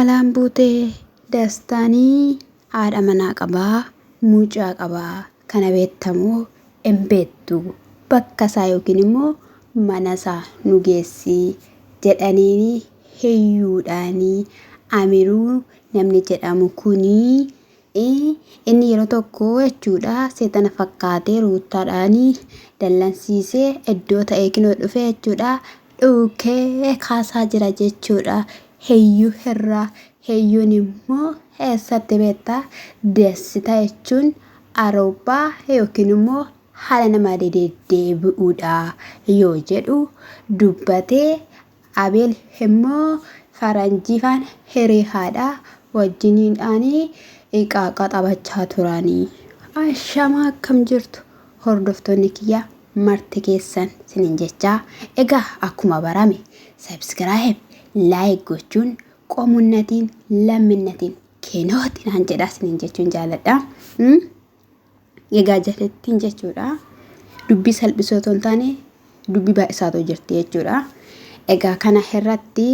Balaan buute Dastaanii haadha manaa qabaa, mucaa qabaa kana beettamoo hin beettu bakka isaa yookiin immoo mana isaa nu geessi jedhaniini hiyyuudhaanii Amiruu namni jedhamu kunii Inni yeroo tokko jechuudha seexana fakkaatee ruuttaadhaan dallansiisee iddoo ta'ee kinoo dhufee jechuudha dhuukee kaasaa jira jechuudha. Heyyuu irraa heyyuun immoo eessatti beektaa dessita jechuun Awurooppaa yookiin immoo haala nama deddeebi'uudha yoo jedhu dubbatee Abeel immoo faranjii faana hirihaadha wajjiniidhaani qaaqa taphachaa turani. Ashamaa akkam jirtu hordoftoonni kiyya marti keessan sinin jechaa egaa akkuma barame subscribe like gochuun qomunnatiin lamminnatiin kenooti naan jedhaa sinin jechuun jaaladha. Egaa jalattiin jechuudha. Dubbii salphisoo otoo hin taane dubbii baay'isaatu jirti jechuudha. Egaa kana irratti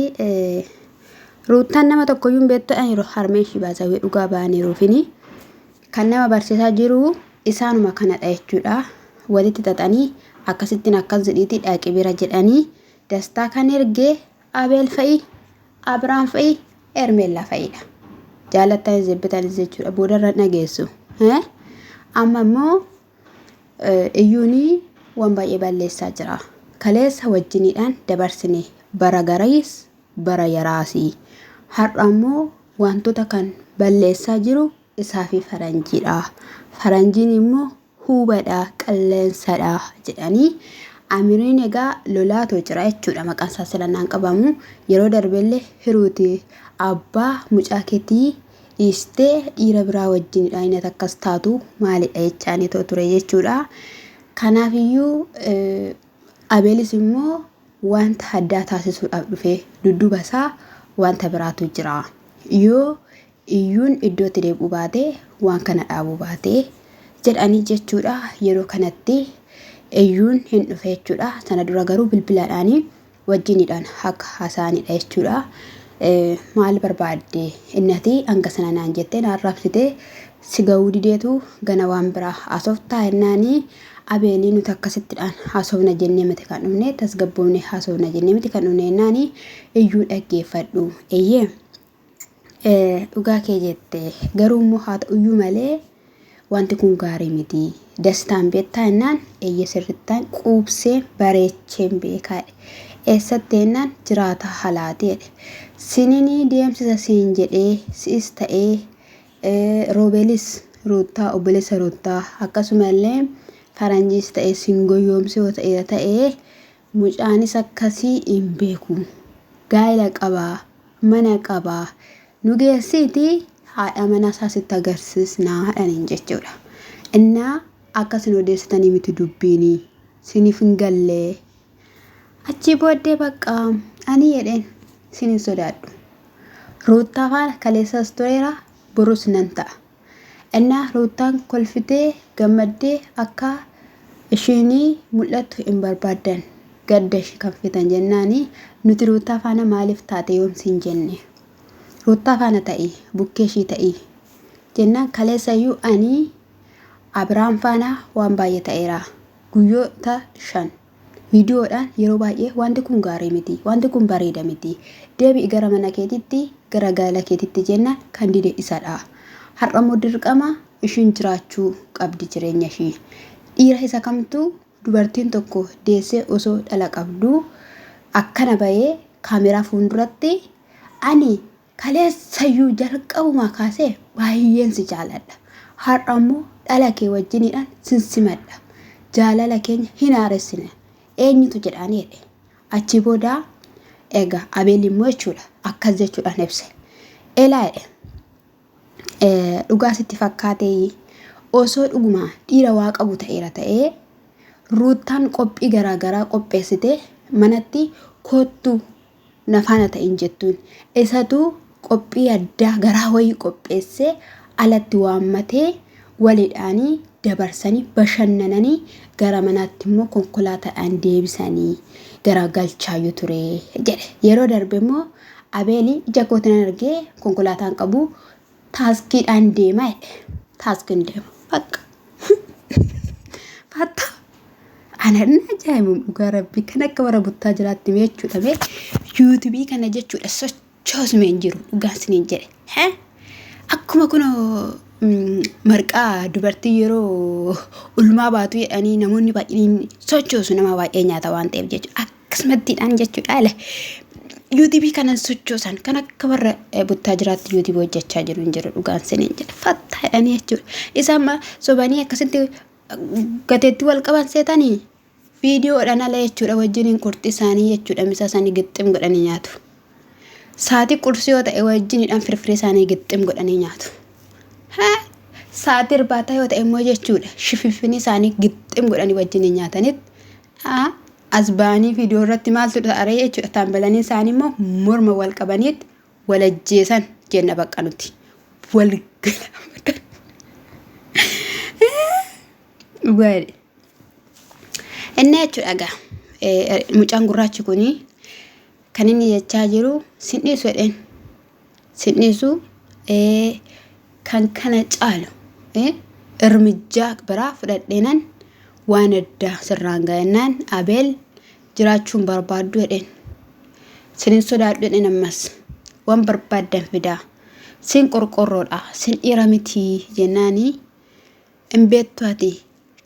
ruuttaan nama tokkoyyuu hin beektu yeroo harmee ishii baasawee dhugaa ba'aniiruufini kan nama barsiisaa jiru isaanuma kanadha jechuudha. Walitti xaxanii akkasittiin akkas jedhiitii dhaqi bira jedhanii dastaa kan ergee Abeel fa'i, Abiraam fa'i, Hermeellaa fa'idha. Jaalattanis jibbitanis jechuudha. Boodarra dhageessu. Amma immoo iyyuun waan baay'ee balleessaa jira. Kaleessa wajjiniidhaan dabarsine bara gariis bara yaraasi. Har'a immoo wantoota kan balleessaa jiru isaa fi faranjiidha. Faranjiin immoo huubadha, qilleensadha jedhanii Amiriin egaa lolaatoo jira jechuudha maqaan isaa sila naan qabamu yeroo darbellee hiruuti abbaa mucaa keetii dhiistee dhiira biraa wajjinidha inni akkas taatu maalidha jechaanii too ture jechuudha. Kanaafiyyuu Abeelis immoo wanta addaa taasisuudhaaf dhufee dudduuba isaa wanta biraatu jira. Yoo Iyyuun iddootti deebi'uu baate waan kana dhaabuu baate jedhanii jechuudha. Yeroo kanatti iyyuun hin dhufe jechuudha. Sana dura garuu bilbilaadhaanii wajjiniidhaan akka haasa'anidha jechuudha. Maal barbaadde innati hanga sana naan jettee naan raabsite si ga'uu dideetu gana waan biraa haasoftaa jennaanii abeelii nuti akkasittidhaan haasofna jennee miti kan dhufne tasgabboofne haasofna jennee miti kan dhufne jennaanii iyyuu dhaggeeffadhu eeyyee. Dhugaa kee jette garuu immoo haa ta'uyyuu malee wanti kun gaarii miti. Dastaan beektaa jennaan eeyyee sirrittaan quubsee bareecheen beekaa jedhe. Eessatti jennaan jiraataa halaati jedhe. Sininii deemsisa siin jedhee si'is ta'ee Roobeelis Ruuttaa obboleessa Ruuttaa akkasuma illee faranjiis ta'ee sin goyyoomsee yoo ta'eera ta'ee mucaanis akkasii hin beeku. Gaa'ela qabaa mana qaba. Nu geessiitii haadha manaa isaa sitti agarsiisnaa jedhaniin jechuudha. Innaa akka isin odeessitanii miti dubbiini. Siniif hin gallee. Achii booddee bakka ani jedheen sin hin sodaadhu. Ruuttaa faana kaleessas tureera borus nan ta'a. Ennaa Ruuttaan kolfitee gammaddee akka ishiin mul'attu hin barbaaddan. Gadda ishii kan feetan jennaani nuti Ruuttaa faana maaliif taate yoom siin jenne. Ruuttaa faana ta'i bukkee ishii ta'i jennaan kaleessa iyyuu ani Abiraam faana waan baay'ee ta'eera. Guyyoota 5. Viidiyoodhaan yeroo baay'ee wanti kun gaarii miti, wanti kun bareeda miti, deebi'i gara mana keetitti, gara gaa'ela keetitti jennaan kan dide isadha. Har'a immoo dirqama ishiin jiraachuu qabdi jireenya ishii. Dhiira isa kamtu dubartiin tokko deessee osoo dhala qabduu akkana bahee kaameraa fuulduratti ani Kaleessayyuu jalqabumaa kaasee baay'een si jaaladha. Har'a immoo dhala kee wajjiniidhaan sin simadha. Jaalala keenya hin haaressine. Eenyutu jedhaanii jedhe. Achii booda egaa Abeel immoo jechuudha akkas jechuudhaan ibse. Elaa jedhe dhugaa sitti fakkaatee osoo dhuguma dhiira waa qabu ta'eera ta'ee Ruuttaan qophii garaagaraa qopheessite manatti koottu na faana ta'in jettuun. Isatu qophii addaa garaa wayii qopheessee alatti waammatee walidhaanii dabarsanii bashannananii gara manaatti immoo konkolaataadhaan deebisanii gara galchaayyuu ture jedhe. Yeroo darbe immoo Abeeli ija kootiin argee konkolaataan qabu taaskiidhaan deema jedhe. Taaskiin deema. Bakka. Fatta. Ana inni ajaa'ibu dhugaa rabbii kan akka warra buttaa jiraatti mee jechuudha mee yuutuubii kana jechuudha sochoosmee hin jiru dhugaan siniin jedhe. Hee? Akkuma kunoo marqaa dubartii yeroo ulmaa baatu jedhanii namoonni baay'een sochoosu nama baay'ee nyaata waan ta'eef jechuudha. Akkasumattiidhaan jechuudha. Ala yuutuubii kanan sochoosan kan akka warra buttaa jiraatti yuutuubii hojjechaa jiru hin jiru dhugaan siniin jedha. Fattaa jedhanii jechuudha. Isaan ma sobanii akkasitti gateetti wal qaban seetanii viidiyoodhaan ala jechuudha wajjiniin qurxii isaanii jechuudha misaa isaanii gixxim godhanii nyaatu. Saatii qursii yoo ta'e wajjiniidhaan firfirii isaanii gixxim godhanii nyaatu. Haa saatii irbaataa yoo ta'e immoo jechuudha shifinfinii isaanii gixxim godhanii wajjiniin nyaatanitti haa as ba'anii viidiyoo irratti maaltu ta'aree jechuudha taambalanii isaanii immoo morma wal qabaniitti wal ajjeesan jenna bakka nuti wal galaafatan. Dhugaadha. Inni jechuudha egaa mucaan gurraachi kuni kan inni jechaa jiru sin dhiisu jedheen. Sin dhiisu kan kana caalu irmijjaa biraa fudhadheenan waan addaa sirraan ga'ennaan Abeel jiraachuu hin barbaaddu jedheen. Sin hin sodaadhu jedheen ammas waan barbaaddan fidaa. Sin qorqorroodha sin dhiira miti jennaanii hin beektu ati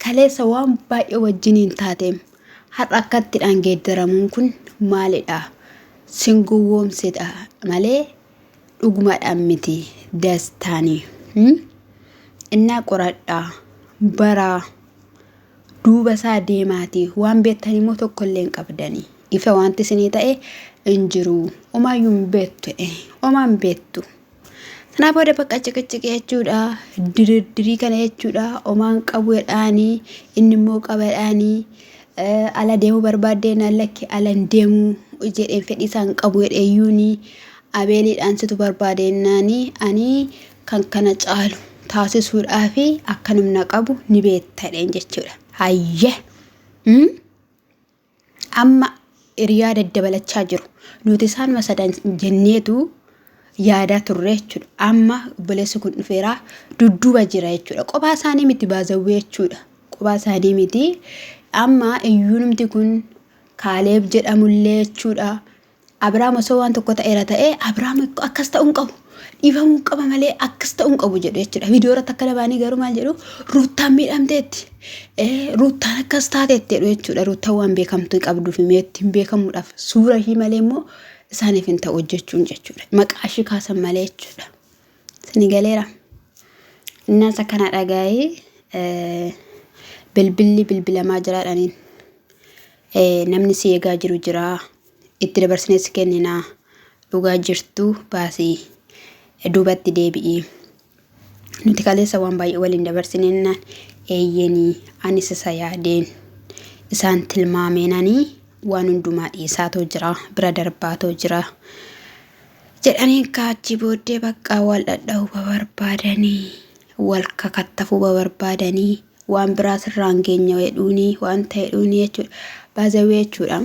kaleessa waan baay'ee wajjiniin taateem har'a akkattidhaan geeddaramuun kun maalidha? Sin gowwoomsedha malee dhugumadhaan miti dastaanii. Innaa qoradhaa baraa duuba isaa deemaatii waan beektan immoo tokko illee hin qabdanii. Ifa wanti isinii ta'e hin jiru. Homaayyuu hin beektu jedhee homaa hin beektu. Sanaa booda bakka ciqiciqi jechuudha. Dirirdirii kana jechuudha. Homaan qabu jedhaanii inni immoo qaba jedhaanii ala deemuu barbaaddee naan lakki ala hin deemuu jedheen fedhii isaan qabu jedheeyyuuni abeeliidhaan situ barbaadeennaanii ani kan kana caalu taasisuudhaafi akkan humna qabu ni beekta jedheen jechuudha. Hayyee! Amma hiriyaa daddabalachaa jiru. Nuti isaanuma sadan jenneetu yaadaa turre jechuudha. Amma obboleessi kun dhufeera dudduuba jira jechuudha. Kophaa isaanii miti baazawwee jechuudha. Kophaa isaanii miti. Amma iyyuunumti kun Kaaleeb jedhamullee jechuudha. Abrahaam osoo waan tokko ta'eera ta'ee Abrahaam akkas ta'uu hin qabu. Dhiifamuu qaba malee akkas ta'uu hin qabu jedhu jechuudha. Viidiyoo irratti akka labaanii garuu maal jedhu Ruuttaan miidhamteetti. Ruuttaan akkas taateetti jedhu jechuudha. Ruuttaan waan beekamtuu qabduuf meetti hin beekamuudhaaf suura ishii malee immoo isaaniif hin ta'u hojjechuun jechuudha. Maqaa ishii kaasan malee jechuudha. Sini galeera. Innaas akkana dhagaa'ee bilbilli bilbilamaa jiraadhaniin. Namni si eegaa jiru jira. Itti dabarsinee si kennina. Dhugaa jirtu baasii. Duubatti deebi'i. Nuti kaleessa waan baay'ee waliin dabarsinennaan eeyyeenii anis isa yaadeen isaan tilmaameenanii waan hundumaa dhiisaatoo jira bira darbaatoo jira jedhanii kaachii booddee baqqaa wal dhadha'uu barbaadanii wal kakattafuu barbaadanii waan biraa sirraan geenya jedhuuni waan ta'e jedhuuni jechuudha. Baazawee jechuudha.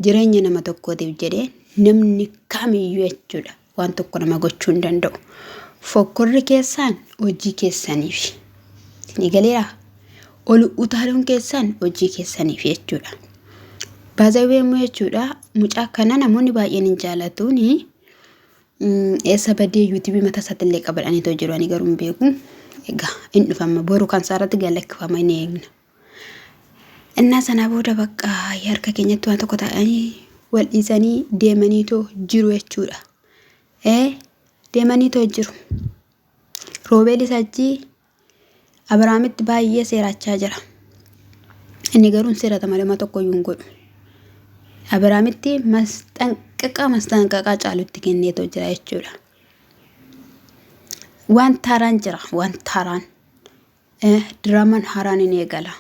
Jireenya nama tokkootiif jedhee namni kamiyyuu jechuudha waan tokko nama gochuu hin danda'u. Fokkorri keessaan hojii keessaniif. Isinii galeeraa? Ol utaaluun keessaan hojii keessaniif jechuudha. Baazawee immoo jechuudha mucaa kana namoonni baay'een hin jaalatuuni. Eessa badee yuutuubii mataa isaatti illee qabadhanii too jiru ani garuu hin beeku. Egaa hin dhufama boru kan isaa irratti galakkifama hin eegna. Innaa sanaa booda bakka harka keenyatti waan tokko ta'anii wal dhiisanii deemanii too jiru jechuudha. Ee deemanii too jiru. Roobeelis achi Abrahaamitti baay'ee seerachaa jira. Inni garuu hin seerata malee waan tokko iyyuu hin godhu. Abrahaamitti masxanqaqaa masxanqaqaa caalutti kenneetoo jira jechuudha. Waan taaraan jira waan taaraan. Diraamaan haaraan hin eegala.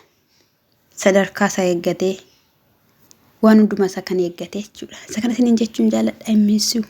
Sadarkaa isaa eeggatee waan hundumaa isaa kan eeggate jechuudha. Isa kana isiniin jechuun jaalladha. I miss you.